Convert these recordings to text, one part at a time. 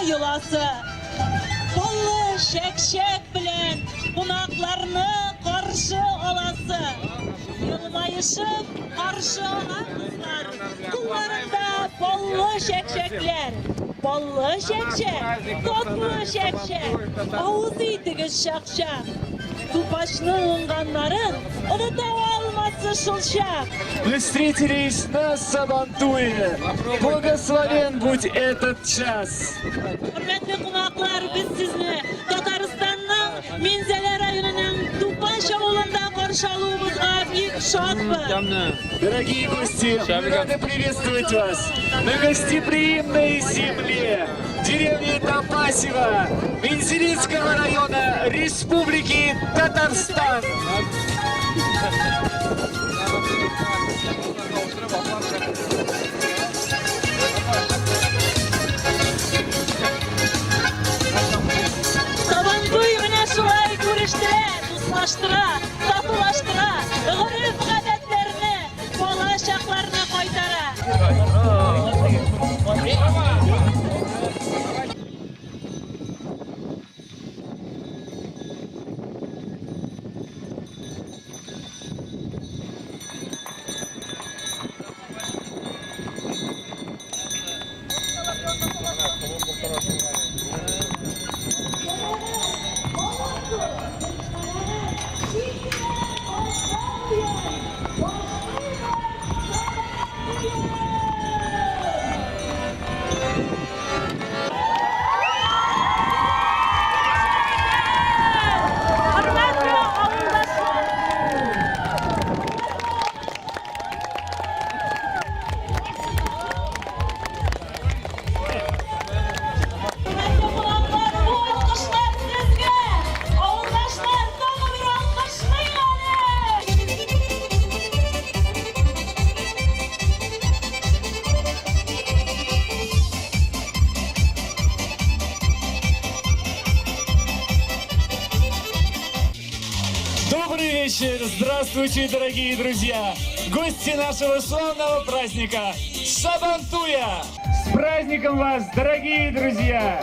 йоласы. Баллы чәкчәк белән кунакларны каршы аласы. Елмаешып каршы ала кызлар, кулларында баллы чәкчәкләр. Баллы чәкчәк, татлы чәкчәк, авыз итегез чак-чак. Тупачның уңганнарын оныта алмассыз шул чак. Мы встретились на Сабантуе. Благословен будь этот час. Хөрмәтле кунаклар, без сезне Татарстанның Минзәлә районының Тупач авылында каршы алуыбызга бик шатбыз. Дорогие гости, мы рады приветствовать вас на гостеприимной земле деревни Топасево Мензелинского района Республики Татарстан. Сабантуй менә шулай күрештерә, дуслаштыра, татулаштыра, гореф-гадәтләрне, бала чакларны кайтара. Хөрмәтле авылдашлар! Хөрмәтле кунаклар, бу алкышлар сезгә! Авылдашлар, тагы бер алкышлыйк әле! Добрый вечер! Здравствуйте, дорогие друзья! Гости нашего славного праздника Сабантуя! С праздником вас, дорогие друзья!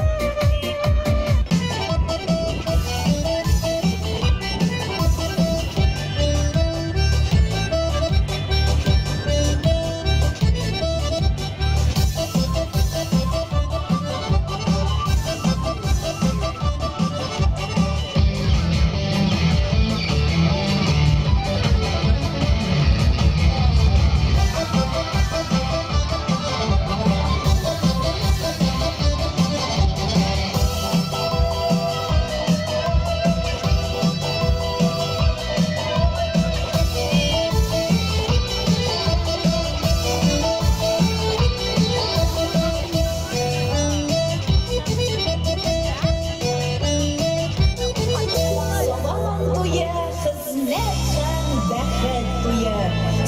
Сабан туе, хезмәт һәм бәхет туе.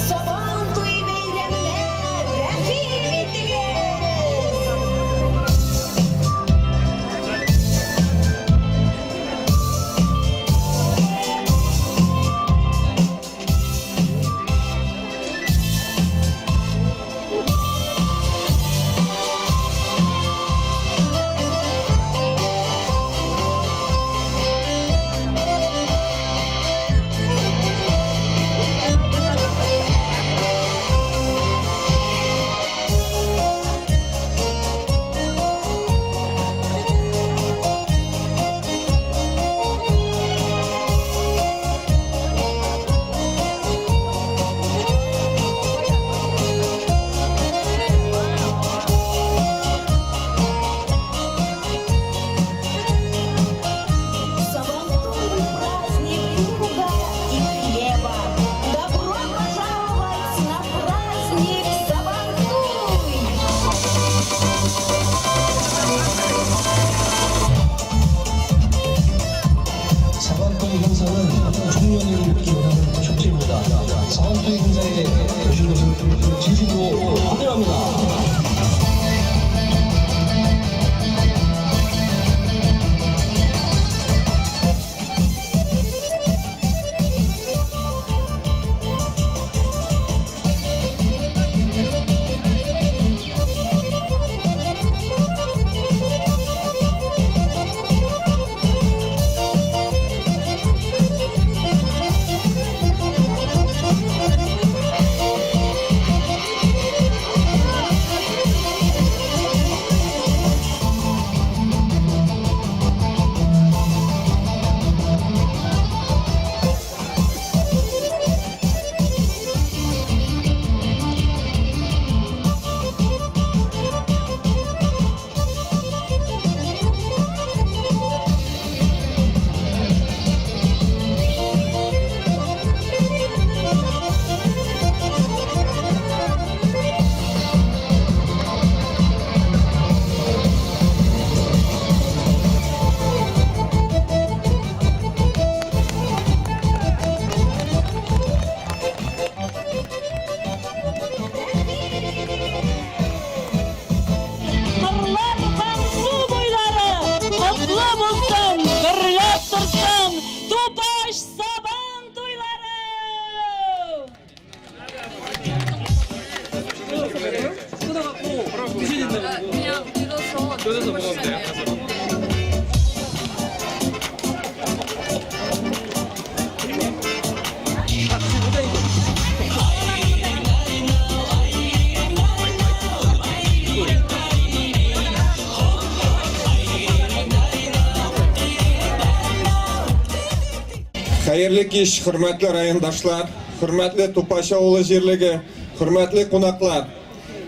Сабан туе бәйрәменә рәхим итегез! Сабантуй праздник юга и хлеба. Добро пожаловать на праздник Сабантуй! 사반토이 행사는 청년을 기원하는 축제입니다. 사반토이 행사에 오신 것을 진심으로 환영합니다. 뜯어서 먹으면 돼요. Хәерле кич, хөрмәтле райондашлар, хөрмәтле Тупач авылы җирлеге, хөрмәтле кунаклар.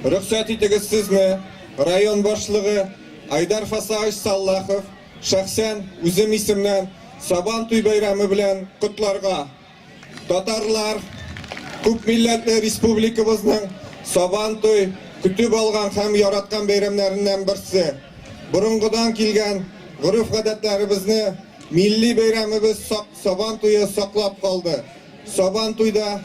Рөхсәт итегез сезне район башлыгы Айдар Фасаевич Саллахов шәхсән үзем исемнән Сабан туй бәйрәме белән котларга. Татарлар, күп милләтле республикабызның Сабан туй көтеп алган һәм яраткан бәйрәмнәреннән берсе. Борынгыдан килгән гореф-гадәтләребезне милли бәйрәмебез Сабан туе саклап калды. Сабан туйда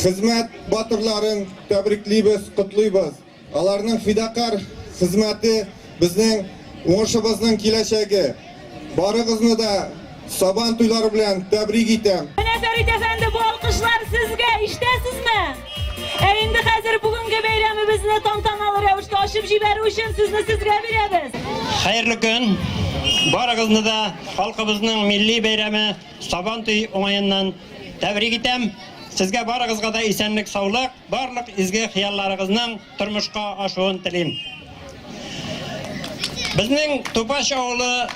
хезмәт батырларын тәбриклибез, котлыйбыз. Аларның фидакарь хезмәте безнең уңышыбызның киләчәге. Барыгызны да Сабан туйлары белән тәбрик итәм. Менә, Фәрит әфәнде, бу алкышлар сезгә, ишетәсезме? Ә инде хәзер бүгенге бәйрәмебезне тантаналы рәвештә ачып җибәрү өчен сүзне сезгә бирәбез. Хәерле көн! Барыгызны да халкыбызның милли бәйрәме Сабан туй уңаеннан тәбрик итәм. Сезгә барыгызга да исәнлек-саулык, барлык изге хыялларыгызның тормышка ашуын телим. Безнең Тупач авылы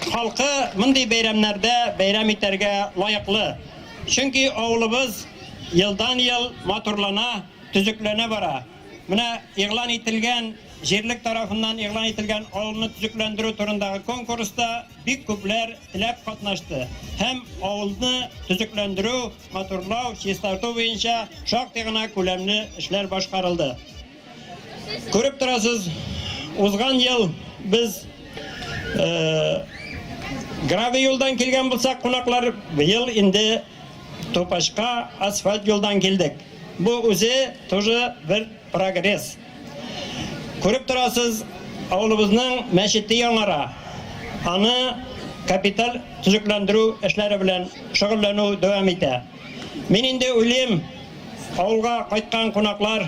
халкы мондый бәйрәмнәрдә бәйрәм итәргә лаеклы. Чөнки авылыбыз елдан-ел матурлана, төзекләнә бара. Менә игълан ителгән, җирлек тарафыннан игълан ителгән авылны төзекләндерү турындагы конкурста бик күпләр теләп катнашты һәм авылны төзекләндерү, матурлау, чистарту буенча шактый гына күләмле эшләр башкарылды. Күреп торасыз, узган ел без э, гравий юлдан килгән булсак, кунаклар, быел инде Тупачка асфальт юлдан килдек. Бу үзе тоже бер прогресс. Күреп торасыз, авылыбызның мәчете яңара. Аны капиталь төзекләндерү эшләре белән шөгыльләнү дәвам итә. Мин инде уйлыйм, авылга кайткан кунаклар,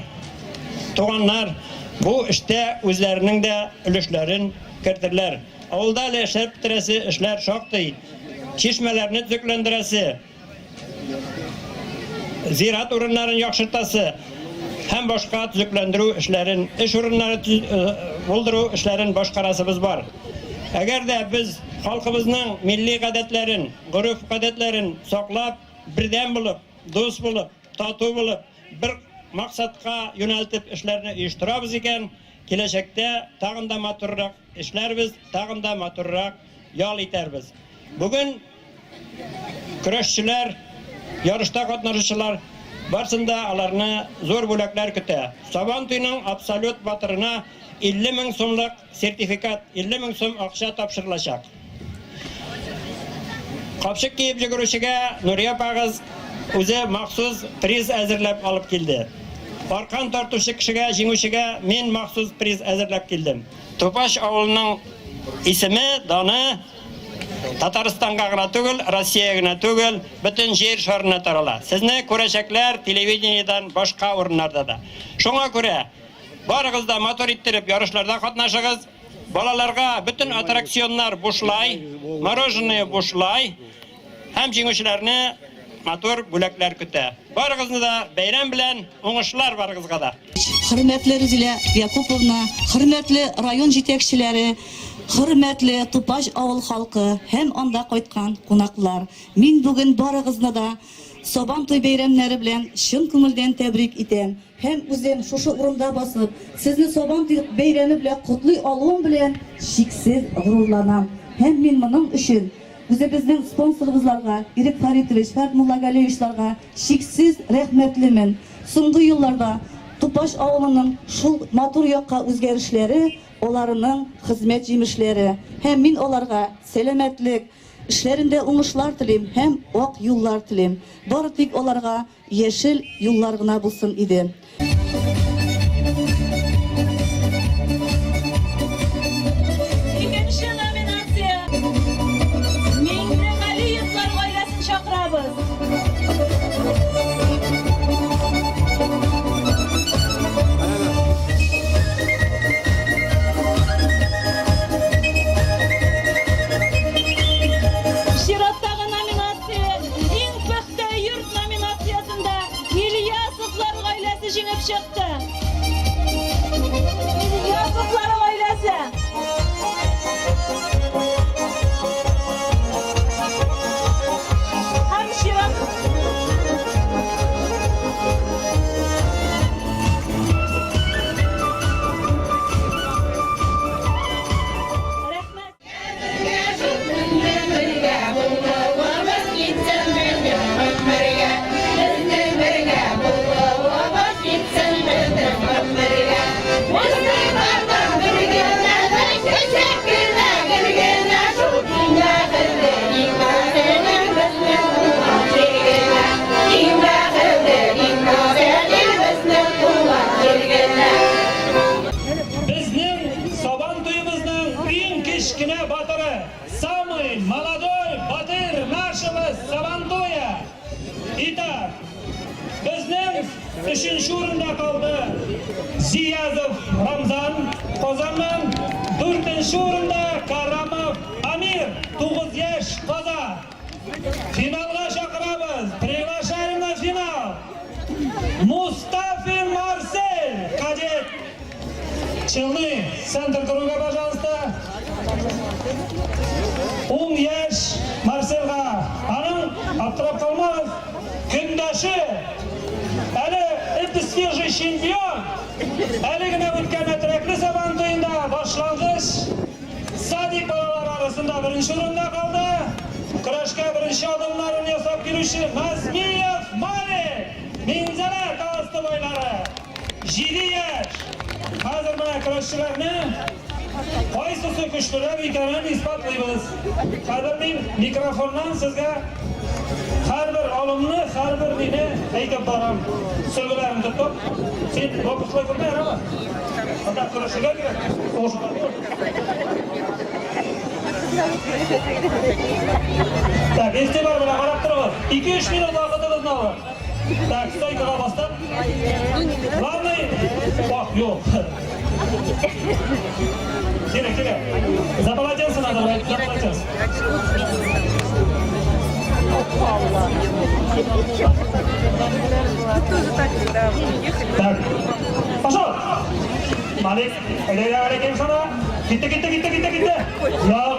туганнар бу эштә үзләренең дә өлешләрен кертерләр. Авылда әле эшләп бетерәсе эшләр шактый. Чишмәләрне төзекләндерәсе, зират урыннарын яхшыртасы һәм башка төзекләндерү эшләрен, эш урыннары э, булдыру эшләрен башкарасыбыз бар. Әгәр дә без халкыбызның милли гадәтләрен, гореф-гадәтләрен саклап, бердәм булып, дус булып, тату булып, бер максатка юнәлтеп эшләрне оештырабыз икән, киләчәктә тагын да матуррак эшләрбез, тагын да матуррак ял итәрбез. Бүген көрәшчеләр, ярышта катнашучылар барсын да аларны зур бүләкләр көтә. Сабан туйның абсолют батырына 50 мең сумлык сертификат, 50 мең сум акча тапшырылачак. Капчык киеп йөгерүчегә Нурия апагыз үзе махсус приз әзерләп алып килде. Аркан тартучы кешегә, җиңүчегә мин махсус приз әзерләп килдем. Тупач авылының исеме, даны Татарстанга гына түгел, Россия генә түгел, бөтен җир шарына тарала. Сезне күрәчәкләр телевидениедән башка урыннарда да. Шуңа күрә барыгыз да матур иттереп ярышларда катнашыгыз. Балаларга бөтен аттракционнар бушлай, мороженое бушлай һәм җиңүчеләрне матур бүләкләр көтә. Барыгызны да бәйрәм белән, уңышлар барыгызга да! Хөрмәтле Рузилә Якуповна, хөрмәтле район җитәкчеләре, хөрмәтле Тупач авыл халкы һәм анда кайткан кунаклар! Мин бүген барыгызны да Сабан туй бәйрәмнәре белән чын күңелдән тәбрик итәм. Һәм үзем шушы урында басып, сезне Сабан туй бәйрәме белән котлый алуым белән чиксез горурланам. Һәм мин моның өчен үзебезнең спонсорыбызларга, Ирек Фәритович, Фәрт Муллагалиевичларга чиксез рәхмәтлемен. Соңгы елларда Тупач авылының шул матур якка үзгәрешләре, аларының хезмәт җимешләре. Һәм мин аларга сәламәтлек, эшләрендә уңышлар телим һәм ак юллар телим. Бары тик аларга Яшел юллар гына булсын иде. Икенче номинация Миңнегалиевлар гаиләсен чакырабыз. Өченче урында калды Зиязов Рамзан, Казаннан. Дүртенче урында Карамов Амир, 9 яшь, Казан. Финалга чакырабыз. Приглашаем на финал. Мустафин Марсель, кадет. Челны, центр круга, пожалуйста. Ун яшь Марсельга. Аның аптырап калмагыз, көндәше әле это свежий чемпион. Әле генә үткән Әтрәкле Сабан туенда башлангыч садик балалары арасында беренче урында калды. Көрәшкә беренче адымнарын ясап килүче Назмиев Малик, Минзәлә Тауасты байлары. Җиде яшь. Хәзер менә көрәшчеләрне кайсысы көчлерәк икәнен исбатлыйбыз. Хәзер мин микрофоннан сезгә һәрбер алымны, һәрбер мине әйтеп барам. Сөлгеләрен тотып, син бокслый күрмә, ярамы? Анда көрәшергә кирәк. Сугышырга түгел. Так, игътибар белән карап торыгыз. 2-3 минут вакытыгызны алып. Так, стойкага бастым. Главный... Ох, юк. Кире, кире. За полотенце надо брать, за полотенце. Так, пошел. Малик, әйдә, sana. Китте, китте, китте, китте, китте. Юк.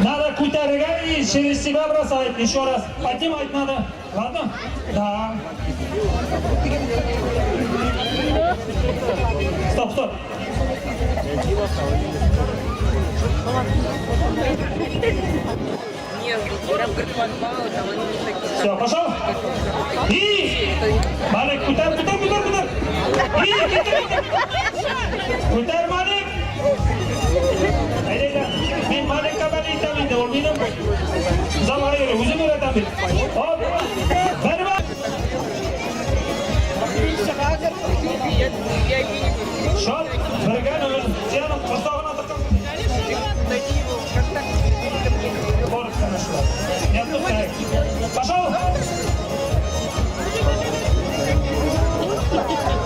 Надо күтәрергә и через себя бросать. Еще раз. Поднимать надо. Ладно? Да. Стоп, стоп. Все, пошел? И! Малик, күтәр, күтәр, күтәр, күтәр. И, китте, китте. Күтәр, Малик. Әйдә, әйдә. Мин Маликка бәли итәм инде, ул минем залга йөри, үзем өйрәтәм бит. Оп! Бәрбә! Шот, бергә нөл. Син аның корсагына тыккан. Коротко нашла. Не отпускай. Пошел!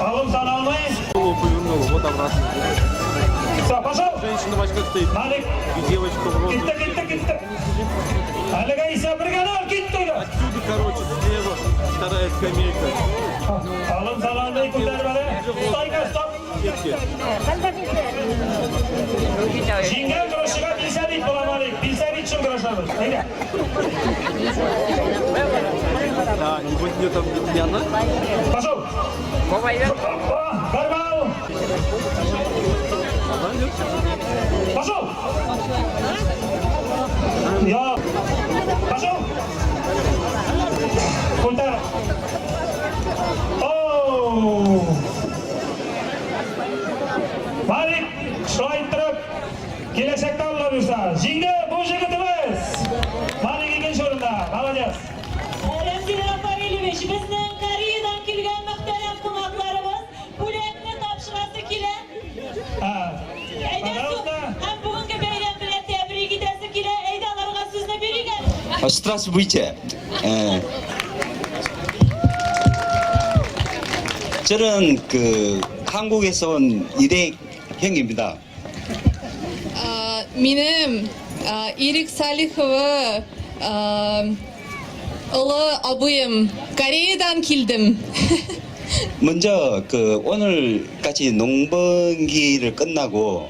Алым саналмай. Голову повернула, вот обратно. Все, пошел! Женщина в очках стоит. Малик, И девочка в розовом. китте, китте, китте. Әлегә исә бергә нөл, китте. Отсюда, короче, слева вторая скамейка. Алым саналмай күтәреп әле. Стойка, стоп. Сетки. Җиңгән көрәшчегә билсәбит була, Малик. Билсәбит өчен көрәшәбез. Әйдә. Да, небось мне там не она? Пошел. Бер балл. Она идет? Пошел. Я. Пошел. Күтәр. Оу. Малик, шулай иттереп, киләчәктә Алла бирсә. Җиңде бу егетебез. Малик икенче урында. Молодец. Рәмзил Рафаилевич, безнең Кореядан килгән мөхтәрәм кунакларыбыз бүләкне тапшырасы килә. Әйдә, Пожалуйста. һәм бүгенге бәйрәм белән тәбрик итәсе килә. Әйдә, аларга сүзне бирик әле. Здравствуйте. 에, 저는 그 한국에서 온 일렉 형입니다. А, Минем а, Ирек Салихова а, олы абыем Кореядан килдем. 먼저 그 오늘까지 농번기를 끝나고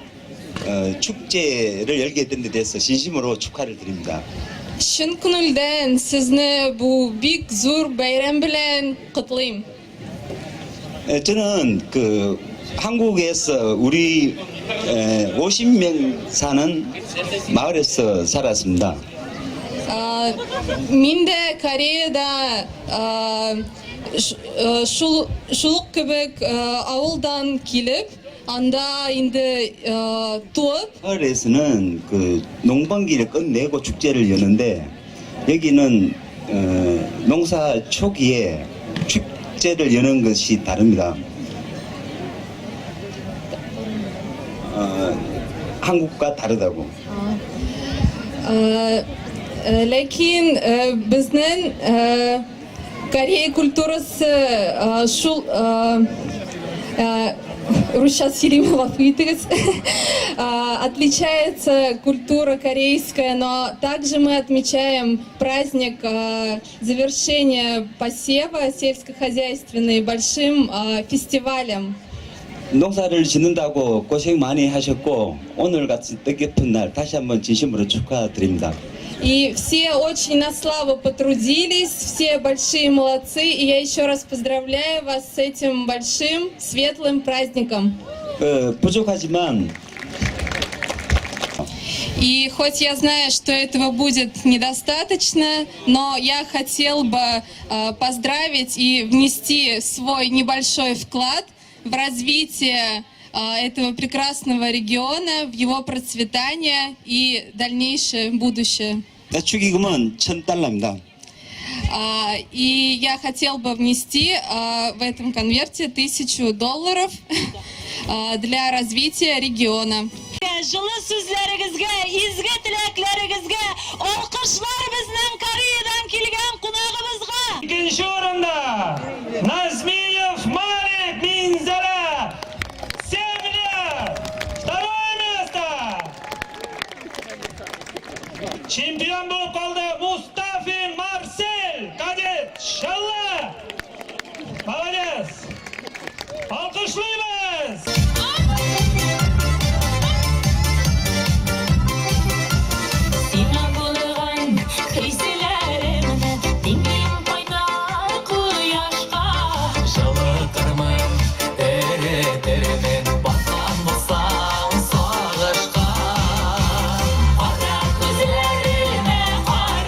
축제를 열게 된 데 대해서 진심으로 축하를 드립니다. Чын күңелдән сезне бу бик зур бәйрәм белән котлыйм. 저는 그 한국에서 우리 50명 사는 마을에서 살았습니다. А, Мин дә Кореяда а, шул шул ук кебек авылдан килеп, анда инде туып, 마을에서는 그 농번기를 끝내고 축제를 여는데 여기는 농사 초기에 축제를 여는 것이 다릅니다. 한국과 다르다고. Ләкин безнең Корея культурасы э, шул э, э, русча сөйлим, гафу итегез. Отличается культура корейская, но также мы отмечаем праздник завершения посева сельскохозяйственный большим фестивалем. 농사를 짓는다고 고생 많이 하셨고 오늘 같은 뜻깊은 날 다시 한번 진심으로 축하드립니다. И все очень на славу потрудились, все большие молодцы. И я еще раз поздравляю вас с этим большим светлым праздником. 그 부족하지만 И хоть я знаю, что этого будет недостаточно, но я хотел бы поздравить и внести свой небольшой вклад в развитие этого прекрасного региона, в его процветание и дальнейшее будущее. 축의금은 1,000달러입니다. И я хотел бы внести в этом конверте 1000 долларов для развития региона. Җылы сүзләрегезгә, изге теләкләрегезгә, алкышлар безнең Кореядан килгән кунагыбызга. Икенче урында Назмиев Малик, Минзәлә. 7 лет. Второе место. Чемпион булып калды Мустафин Марсель, кадет, Чаллы. Молодец. Алкышлыйбыз. Сиңа булган хисләремне тиңлим кайнар кояшка. Жылытырмын, эретермен, баткан булсаң сагышка. Кара күзләремә кара.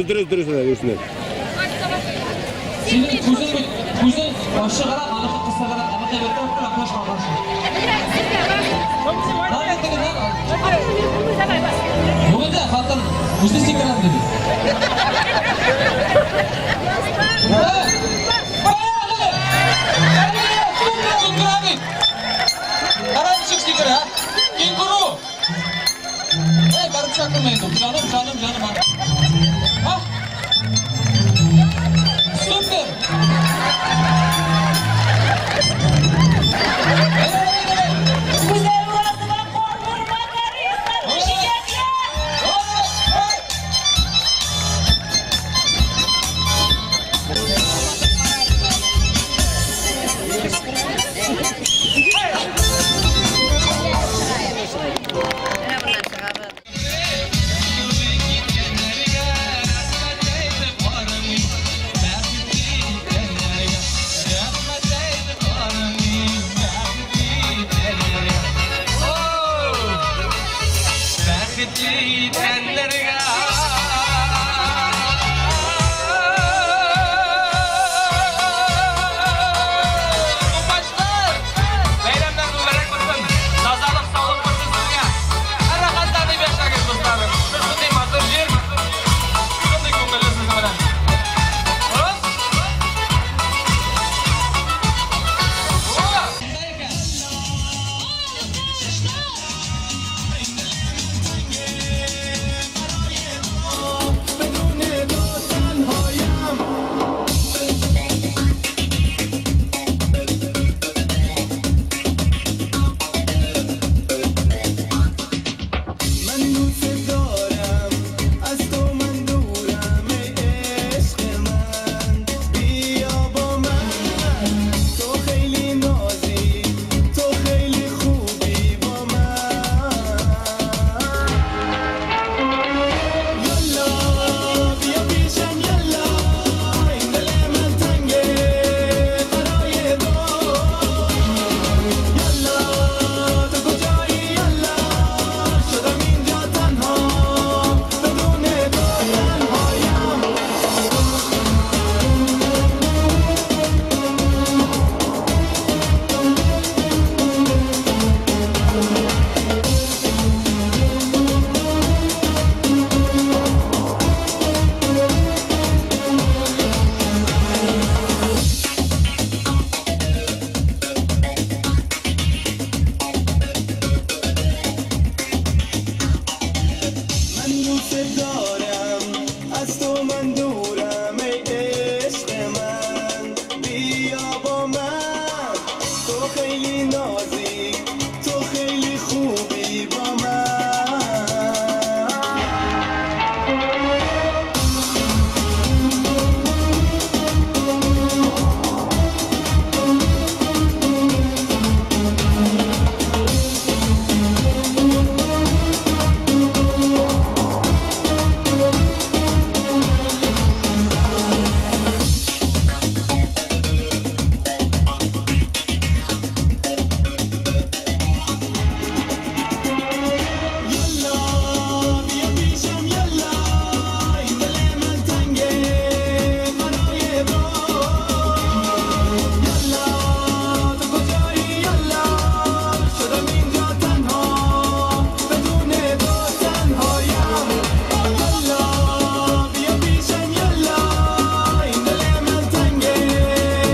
Дөрес, дөрес, дөрес, дөрес. Синең күзең бит, күзең ачыграк, аныкы кысыграк, аныкы бетеп тора, кояшка каршы. Давай, тегеннән. Бүген дә хатын үзе сикерәм диде. Кара ничек сикерә, а? Кенгуру! Эй, барып чакырма инде. Җаным, җаным, җаным. А? Супер! Гүзәл Уразова, Кармурма, Кариевлар, җитәкләр!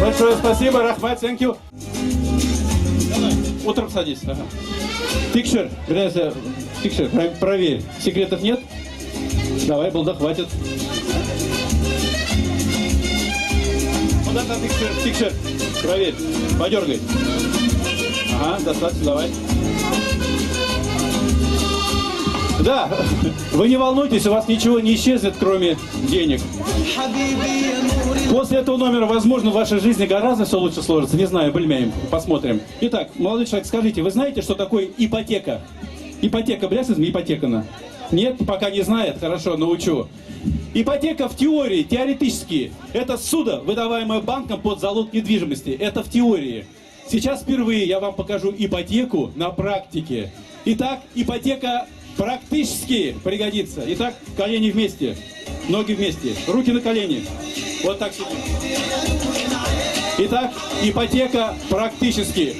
Большое спасибо, Рәхмәт, thank you. Утром садись. Ага. Тикшер, берәрсе, тикшер, проверь. Секретов нет? Давай, булды, хватит. Вот это тикшер, тикшер. Проверь, подергай. Ага, достаточно, давай. Да, вы не волнуйтесь, у вас ничего не исчезнет, кроме денег. После этого номера, возможно, в вашей жизни гораздо все лучше сложится. Не знаю, белмим, посмотрим. Итак, молодой человек, скажите, вы знаете, что такое ипотека? Ипотека, беләсезме, ипотеканы? Нет, пока не знает, хорошо, научу. Ипотека в теории, теоретически, это ссуда, выдаваемая банком под залог недвижимости. Это в теории. Сейчас впервые я вам покажу ипотеку на практике. Итак, ипотека практически пригодится. Итак, колени вместе, ноги вместе, руки на колени. Вот так сидим. Итак, ипотека практически.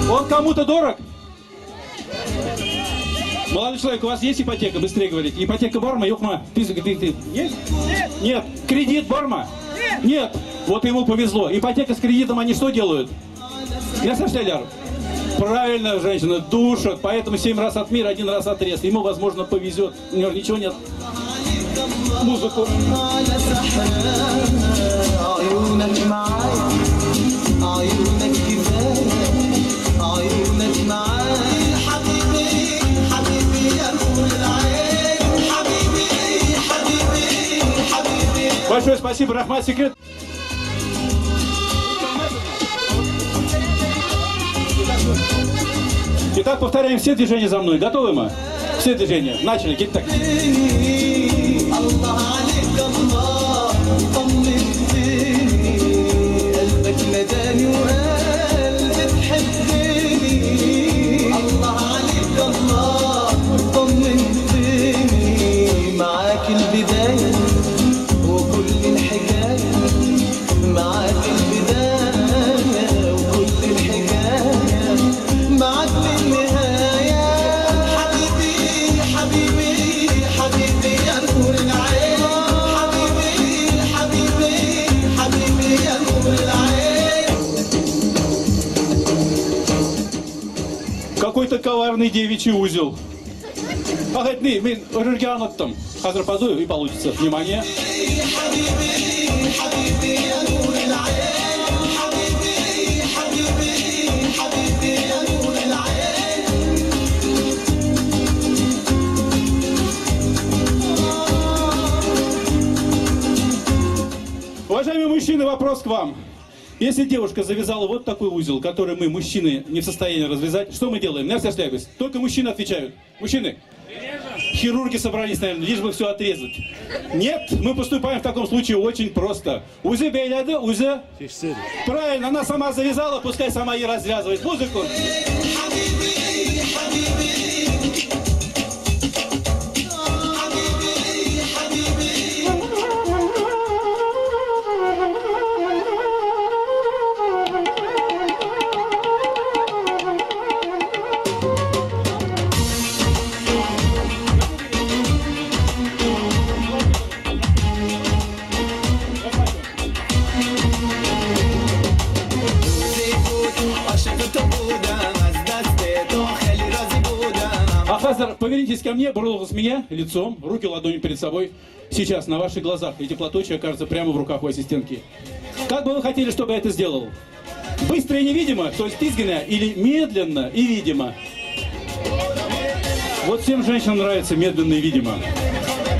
Он кому-то дорог? Молодой человек, у вас есть ипотека? Быстрее говорите. Ипотека бармы, юкмы? Ты, есть? Нет. Нет. Кредит бармы? Нет. Нет. Вот ему повезло. Ипотека с кредитом они что делают? Я Ляр? Правильно, женщина, душат, поэтому 7 раз от мира, 1 раз отрез. Ему, возможно, повезет. У него ничего нет. Музыку. Большое спасибо, Рахмат Секрет. Итак, повторяем все движения за мной. Готовы мы? Все движения. Начали. Гит так. Какой-то коварный девичий узел. Ага, мы там. Хазр подую и получится. Внимание. Уважаемые мужчины, вопрос к вам. Если девушка завязала вот такой узел, который мы, мужчины, не в состоянии развязать, что мы делаем? Только мужчины отвечают. Мужчины, хирурги собрались, наверное, лишь бы все отрезать. Нет, мы поступаем в таком случае очень просто. Узе бейляды, узе... Правильно, она сама завязала, пускай сама и развязывает. Музыку. Ахазар, повернитесь ко мне, боролся с меня лицом, руки ладони перед собой. Сейчас на ваших глазах эти платочки окажутся прямо в руках у ассистентки. Как бы вы хотели, чтобы я это сделал? Быстро и невидимо, то есть изгина, или медленно и видимо? Вот всем женщинам нравится медленно и видимо.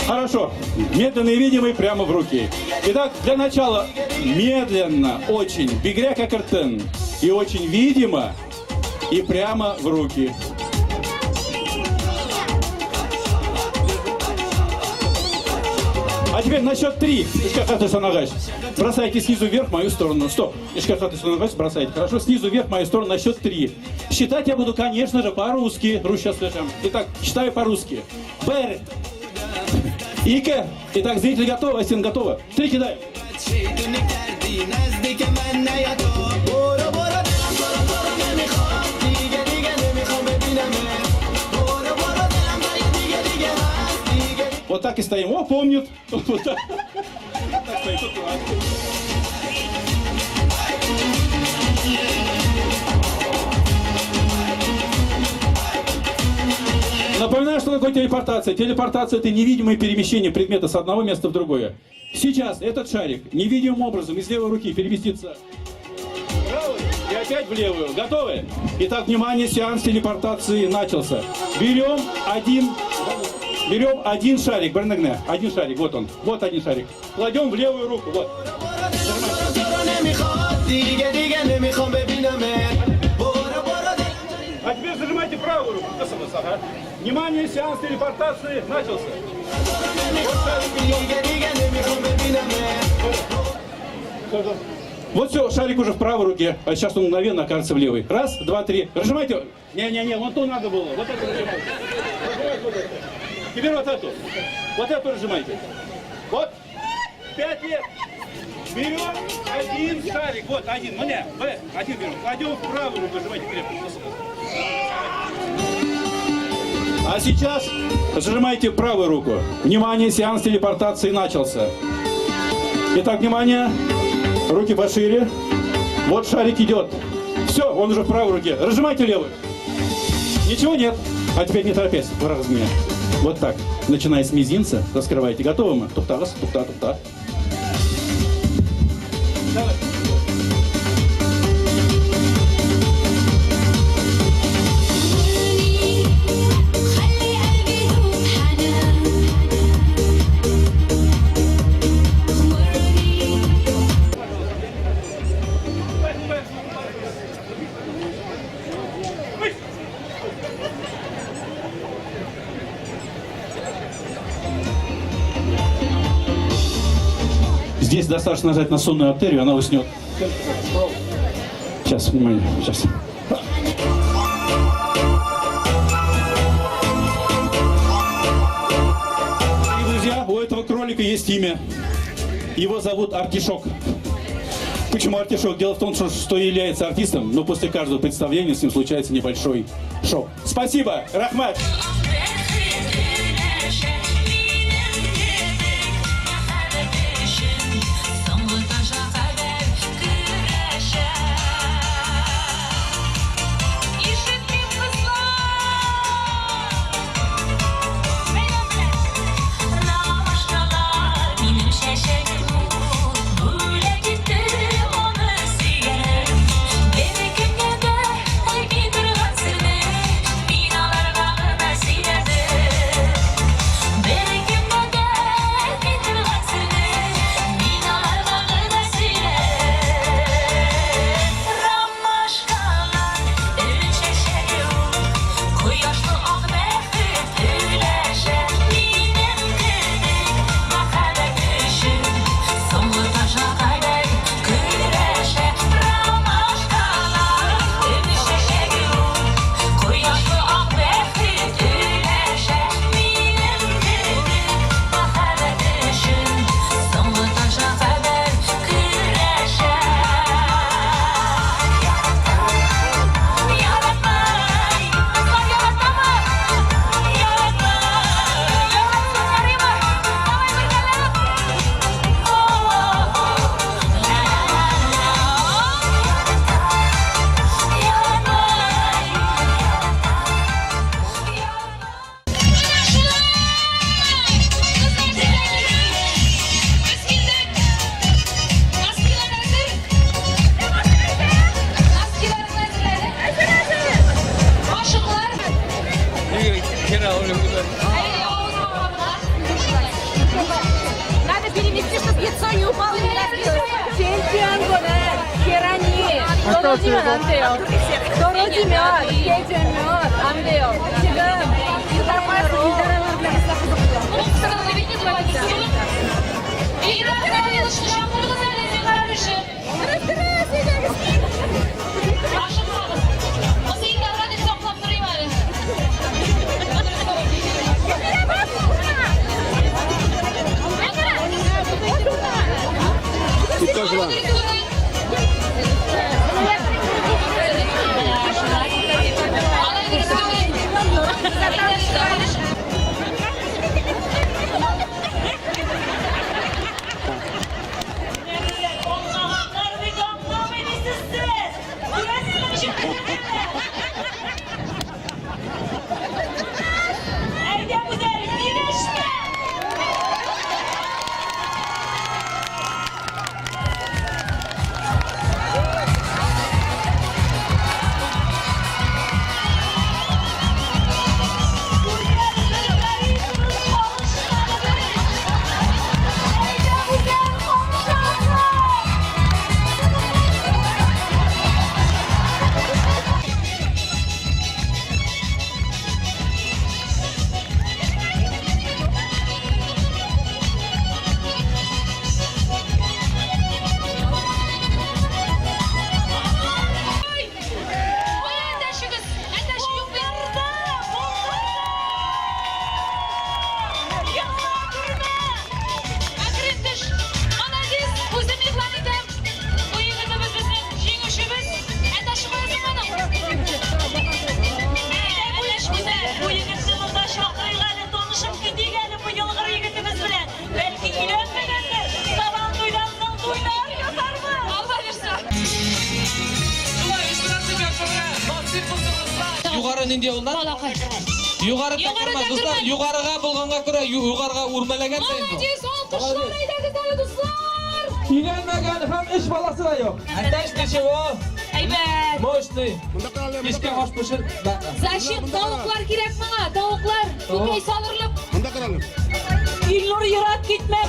Хорошо, медленно и видимо и прямо в руки. Итак, для начала медленно, очень, бегря как артен, и очень видимо, и прямо в руки. А теперь на счет 3. Бросайте снизу вверх в мою сторону. Стоп. Бросайте. Хорошо, снизу вверх в мою сторону на счет 3. Считать я буду, конечно же, по-русски. Итак, считаю по-русски. Б. Ике. Итак, зрители готовы, ассистент готова. 3 кидаем. Вот так и стоим. О, помнит. Вот так. Так стоим. Напоминаю, что такое телепортация. Телепортация – это невидимое перемещение предмета с одного места в другое. Сейчас этот шарик невидимым образом из левой руки переместится в правую и опять в левую. Готовы? Итак, внимание, сеанс телепортации начался. Берем один шарик, Бернегне, один шарик, вот он, вот один шарик. Кладем в левую руку, вот. А теперь зажимайте правую руку. Внимание, сеанс телепортации начался. Вот все, шарик уже в правой руке, а сейчас он мгновенно окажется в левой. Раз, два, три. Разжимайте. Не-не-не, вон ту надо было. Вот это разжимайте. Вот это. Теперь вот эту. Вот эту разжимайте. Вот. 5 лет. Берем один шарик. Вот один. Ну не, Б. Один берем. Кладем в правую руку. Разжимайте крепко. А сейчас сжимайте правую руку. Внимание, сеанс телепортации начался. Итак, внимание, руки пошире. Вот шарик идет. Все, он уже в правой руке. Разжимайте левую. Ничего нет. А теперь не торопясь, в меня. Вот так. Начиная с мизинца, раскрывайте. Готовы мы? Тукта, раз, тукта, тукта. Давай. Здесь достаточно нажать на сонную артерию, она уснет. Сейчас, внимание, сейчас. И, друзья, у этого кролика есть имя. Его зовут Артишок. Почему Артишок? Дело в том, что является артистом, но после каждого представления с ним случается небольшой шок. Спасибо, Рахмат! Надо перевести, чтобы яйцо не упало и не разбилось. Әйдә, Гүзәл, бирешмә! Югары нинди авылдан? Балакай. Югары Югары Тәкермән. Дуслар, Тәкермән. югарыга булганга күрә югарыга үрмәләгән дә инде. Молодец, алкышлар әйдәгез әле, дуслар. Өйләнмәгән һәм өч баласы да юк. Әтәч ничего? Әйбәт. Мощный. Кичкә аш пешер. Зачем тавыклар кирәк моңа? Тавыклар күкәй салырлык. Монда карале. Илнур ерак китмә.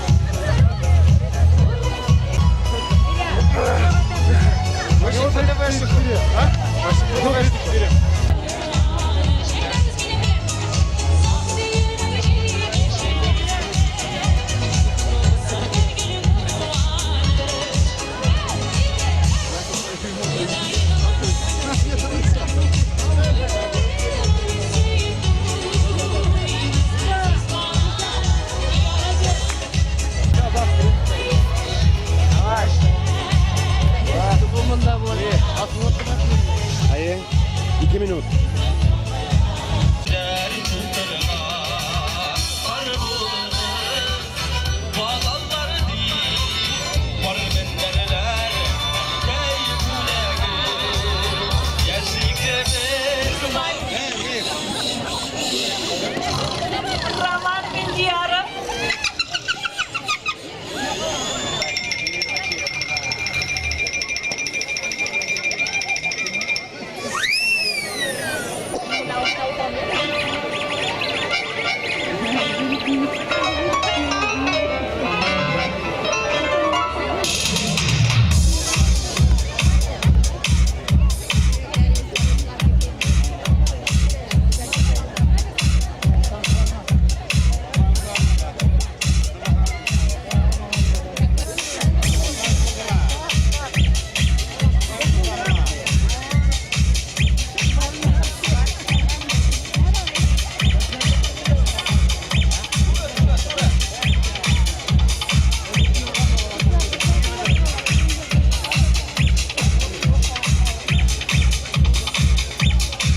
Әйе. 2 минут. Роман Миндияров.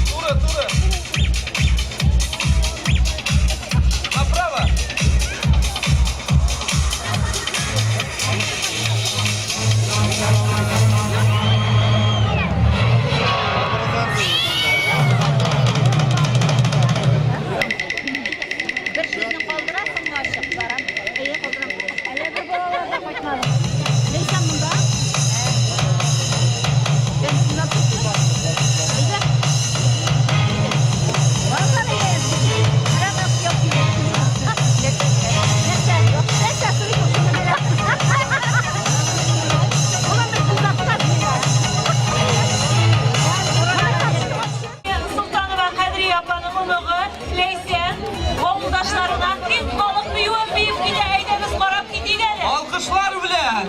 Туры, туры. Направо. Бер сүзне калдырасыңмы ачык, барам. Әйе, калдырам. Әле бер балалар да кайтмады. Ләйсән монда. Бен 17 бар. Әйдә. Балалар, әйе. Карагыз, юк килә. Нәрсә? Нәрсә, сорыйм, шуны беләм. Улым, бер кулда. Солтанова Кадрия апаның оныгы Ләйсән авылдашларына иң халык биюен биеп китә. Әйдәгез карап китик әле. Алкышлар белән.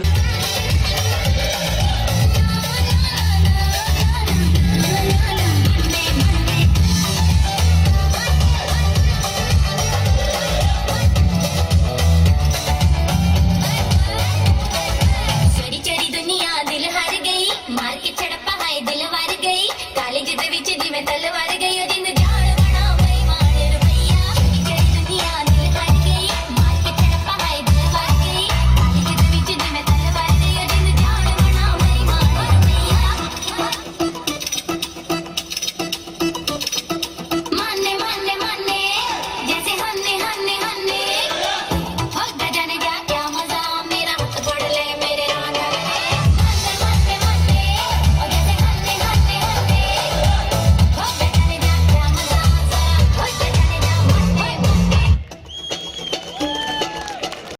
ਚੋਰੀ ਚੋਰੀ ਦੁਨੀਆ ਦਿਲ ਹਾਰ ਗਈ, ਮਾਰ ਕੇ ਛੜੱਪਾ ਹਾਏ ਦਿਲ ਵਾਰ ਗਈ, ਕਾਲਜ ਦੇ ਵਿੱਚ ਜਿਵੇਂ ਤਲਵਾਰ।